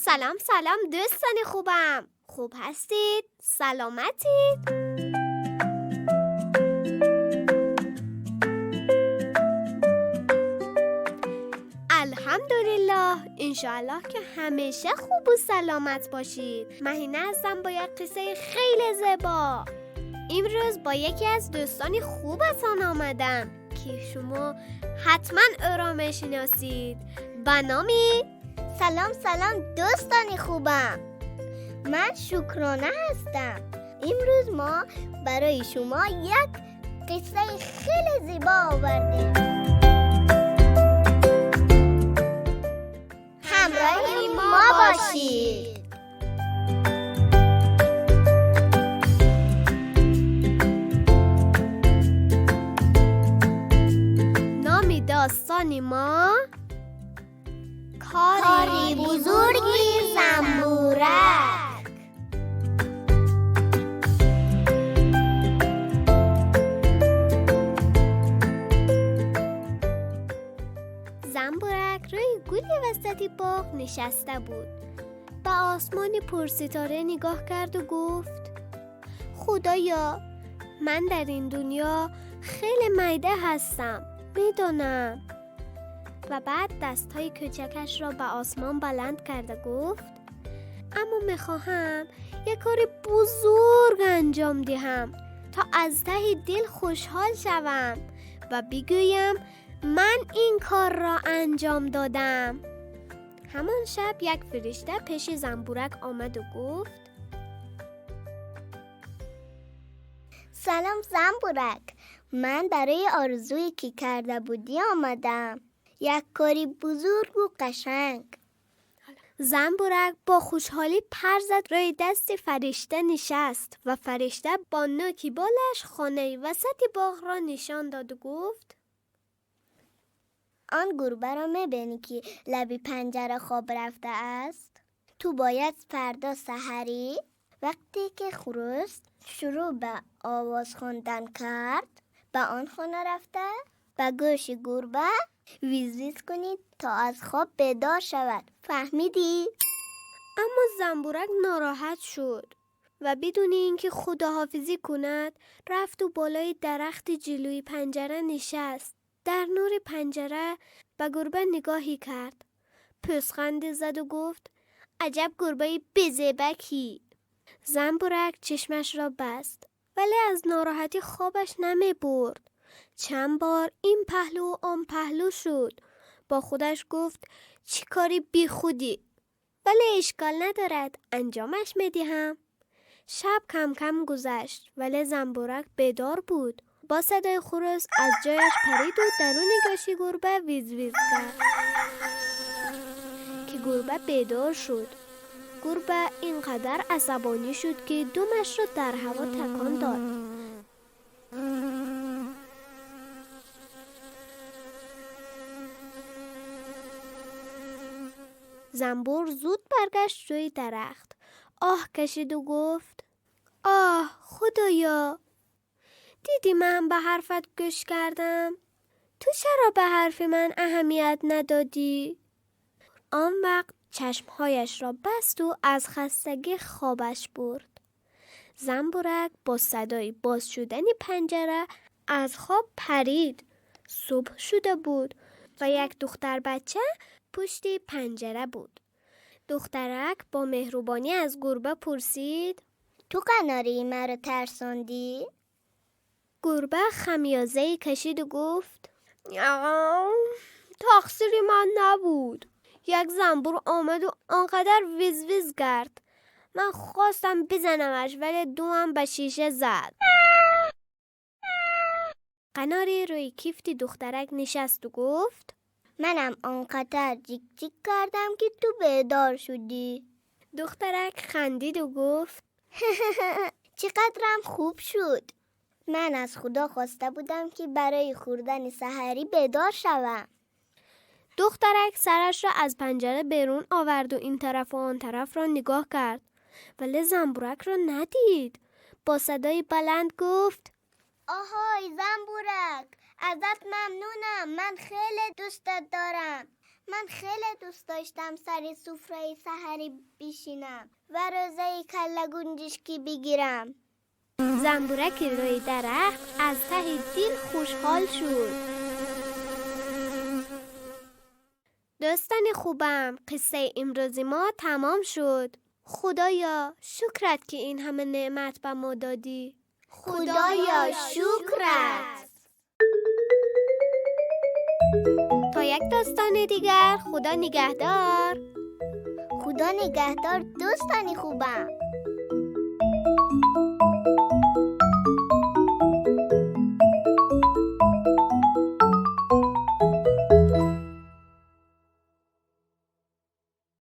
Салом, салом, дӯстони хубам. Хуб ҳастед? Саломатед? Алҳамдулиллоҳ, иншоаллоҳ ки ҳамеша хубу саломат бошед. Маҳина ҳастам бо як қиссаи хеле зебо. Имрӯз бо яке аз дӯстони хубатон омадам ки шумо ҳатман ӯро мешиносед. Ба номи Салом, салом, дӯстони хубам. Ман Шукрона ҳастам. Имрӯз мо барои шумо як қиссаи хеле зебо овардем. Ҳамроҳи мо бошед. Номи достони мо Кори бузурги занбурак. Занбурак рӯи гули васати боғ нишаста буд. Ба осмони пурситора нигоҳ карду гуфт: Худоё, ман дар ин дунё хеле майда ҳастам, медонам. Ва баъд дастҳои кӯчакашро ба осмон баланд карда гуфт: аммо мехоҳам як кори бузург анҷом диҳам то аз таҳи дил хушҳол шавам ва бигӯям ман ин корро анҷом додам. Ҳамон шаб як фаришта пеши занбурак омаду гуфт: Салом, занбурак, ман барои орзуе ки карда будӣ омадам. Як кори бузургу қашанг. Занбурак бо хушҳолӣ пар зад, рӯи дасти фаришта нишаст ва фаришта бо нӯки болаш хонаи васати боғро нишон доду гуфт: Он гурбаро мебинӣ ки лаби панҷара хоб рафтааст? Ту бояд фардо саҳарӣ вақте ки хурӯс шурӯъ ба овоз хондан кард, ба он хона рафта ба гӯши гурба виз-виз кунӣ то аз хоб бедор шавад. Фаҳмидӣ? Аммо занбурак нороҳат шуд ва бидуни ин ки худоҳофизӣ кунад рафту болои дарахти ҷилӯи панҷара нишаст. Дар нури панҷара ба гурба нигоҳе кард, пӯсханде заду гуфт: аҷаб гурбаи безебакӣ. Занбурак чашмашро баст, вале аз нороҳатӣ хобаш намебурд. Чанд бор ин паҳлӯ он паҳлӯ шуд. Бо худаш гуфт: чӣ кори бихудӣ, вале ишкол надорад, анҷомаш медиҳам. Шаб кам-кам гузашт, вале занбурак бедор буд. Бо садои хурӯс аз ҷояш париду даруни гӯши гурба виз-виз кард, ки гурба бедор шуд. Гурба ин қадар асабонӣ шуд, ки думашро дар ҳаво такон дод. Занбур зуд баргашт рӯи дарахт, оҳ кашиду гуфт: оҳ худоё, дидӣ ман ба ҳарфат гӯш кардам? Ту чаро ба ҳарфи ман аҳамият надодӣ? Он вақт чашмҳояшро басту аз хастагӣ хобаш бурд. Занбурак бо садои боз шудани панҷара аз хоб парид. Субҳ шуда буд ва як духтарбача пушти панҷара буд. Духтарак бо меҳрубонӣ аз гурба пурсид: Ту қанории маро тарсондӣ? Гурба хамёзае кашиду гуфт: тақсири ман набуд. Як занбур омаду он қадар виз-виз кард. Ман хостам бизанамаш, вале думам ба шиша зад. Қанори рӯи кифти духтарак нишасту гуфт: Манам он қадар ҷик-ҷик кардам, ки ту бедор шудӣ. Духтарак хандиду гуфт: Чӣ қадрам хуб шуд. Ман аз Худо хоста будам, ки барои хӯрдани саҳарӣ бедор шавам. Духтарак сарашро аз панҷара берун оварду ин тарафу он тарафро нигоҳ кард, вале занбуракро надид. Бо садои баланд гуфт: Оҳой занбурак, азат мамнунам, ман хеле дӯстат дорам. Ман хеле дӯст доштам сари суфраи саҳарӣ бишинам ва рӯзаи калла гунҷишкӣ бигирам. Занбураки рӯи дарахт аз таҳи дил хушҳол шуд. Дӯстони хубам, қиссаи имрӯзи мо тамом шуд. Худоё, шукрат, ки ин ҳама неъмат ба мо додӣ. Худоё, шукрат. То як достони дигар, Худо нигаҳдор. Худо нигаҳдор, дӯстони хубам.